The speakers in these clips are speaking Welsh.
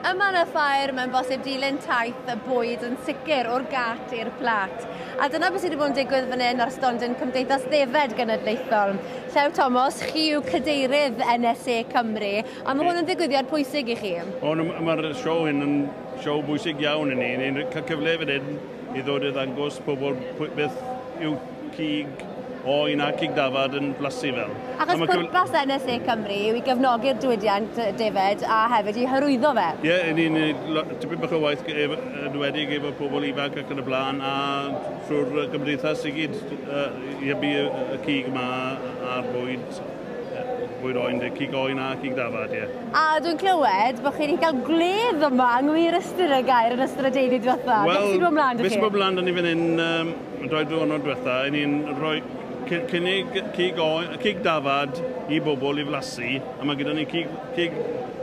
Yma yn y ffair, mae'n bosib dilyn taith y bwyd yn sicr o'r gat i'r plat. A dyna beth sydd wedi bod yn digwydd fan hyn ar stondin Cymdeithas Ddefed Genedlaethol. Llew Thomas, chi yw cadeirydd NSA Cymru, a mae hwn yn ddigwyddiad pwysig i chi. O, mae'r siow hyn yn siow bwysig iawn i ni. Ni'n cael cyfle fan hyn i ddod i ddangos pobl beth yw cig oen a cig dafad yn blasu fel. Achos pwrpas NSA Cymru yw i gefnogi'r diwydiant defed a hefyd i hyrwyddo fe. Ie, yeah, ni'n gwneud tipyn bach o waith enwedig efo pobl ifanc ac yn y blaen a trwy'r gymdeithas i gyd i hybu y cig yma a'r bwyd bwyd oen, cig oen a cig dafad, ie. Yeah. A dwi'n clywed bod chi wedi cael gwledd yma yng ngwir ystyr y gair yn ystod y deulu diwetha. Wel, beth sy'n bod mlaen 'da chi? Beth sy'n bod mlaen 'da ni fan hyn, doi diwrnod diwetha, i ni'n rhoi cynnig cig, oen, cig dafad i bobl i flasu, a mae gyda ni cig, cig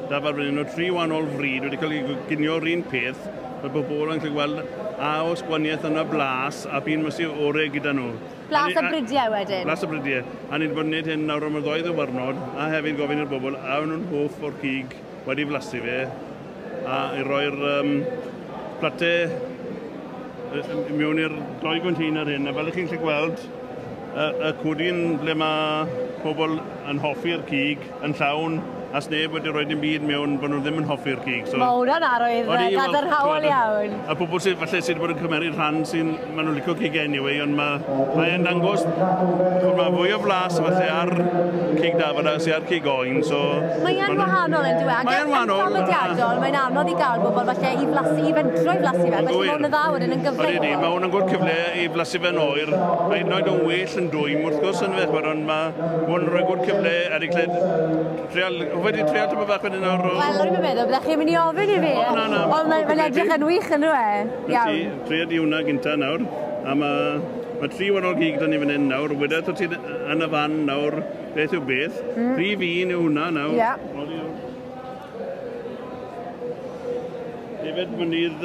dafad fan hyn o tri wahanol fryd wedi cael ei ginio'r un peth, mae bobl yn gallu gweld a oes gwaniaeth yn y blas a byn mas i orau gyda nhw. Blas a brydiau wedyn. Blas a brydiau. A ni wedi bod yn gwneud hyn nawr am y ddoi ddiwrnod, a hefyd gofyn i'r bobl a nhw'n hoff o'r cig wedi flasu fe, a i roi'r plate mewn i'r doi container hyn, a fel ych chi'n gallu gweld, y, y cwdyn ble mae pobl yn hoffi'r cig yn llawn, a sneb wedi rhoi dim byd mewn bod nhw ddim yn hoffi'r cig. So, mae hwnna'n arwydd gadarnhaol iawn. A pobl sydd falle sydd wedi bod yn cymeryd rhan sy'n, maen nhw'n licio cig anyway, ond mae mae'n dangos, mae fwy o flas falle ar cig dafad a sydd ar cig oen, so... Mae'n wahanol yn dweud. Mae'n wahanol. Yn traddodiadol, mae'n anodd i gael bobl falle i flasu, i fentro i flasu fe, felly mae hwn yn dda wedyn yn gyfle. Ydy, mae hwn yn gwrdd cyfle i flasu fe'n oer. Mae hyd yn oed yn well yn dwym wrth gwrs yn fe, ond mae hwn yn rhoi gwrdd cyfle ar ei cled. Trial, wedi trial tipyn bach wedyn o'r... Wel, o'n i'n meddwl, byddech chi'n mynd i ofyn i fi. O, na, na. Ond mae'n edrych yn wych yn dwi? Iawn. Tria di hwnna gynta nawr. A mae tri wahanol gig 'da ni fan hyn nawr. Weda ti yn y fan nawr, beth yw beth. Rhif un yw hwnna nawr. Ie. Defed Mynydd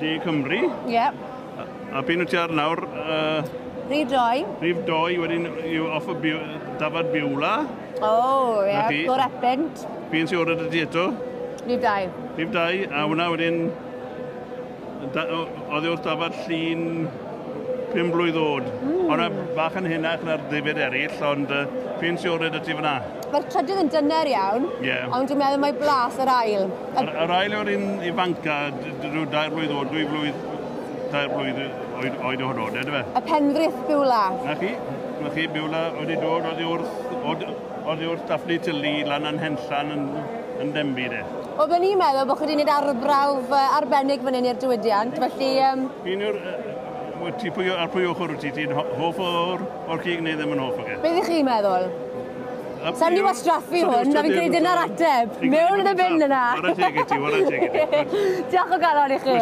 De Cymru. Ie. A beth wyt ti ar nawr? Rhif doi. Rhif doi wedyn yw off y dafad Biwla. O, ie, o'r Epynt. Fi'n sy'n orau dy eto? Rhif dau. Rhif dau, a hwnna wedyn, oedd wrth dafad llun 5 blwydd oed. Hwnna bach yn hynach na'r ddefed eraill, ond fi'n sy'n orau dy ti fyna. Mae'r trydydd yn dyner iawn, ond dwi'n meddwl mai blas yr ail. Yr ail yw'r un ifanca, rhyw 2 blwydd oed, 2 blwydd, 3 blwydd oed o hwnnw, ydw fe? Y Penfrith Biwla. Na chi, Biwla wedi dod oddi wrth Daphne Tilly lan yn Henllan yn Denby, de. O, byddwn i'n meddwl bod chi wedi gwneud arbrawf arbennig fan hyn i'r diwydiant, felly... Fi'n yw'r... Ar pwy ochr wyt ti? Ti'n hoff o'r cig neu ddim yn hoff o ge? Beth ych chi'n meddwl? Sa'n ni wastraffu hwn, na fi'n credu dyna'r ateb. Mewn yn y bin yna. Wara teg i ti, wara teg i ti. Diolch o galon i chi.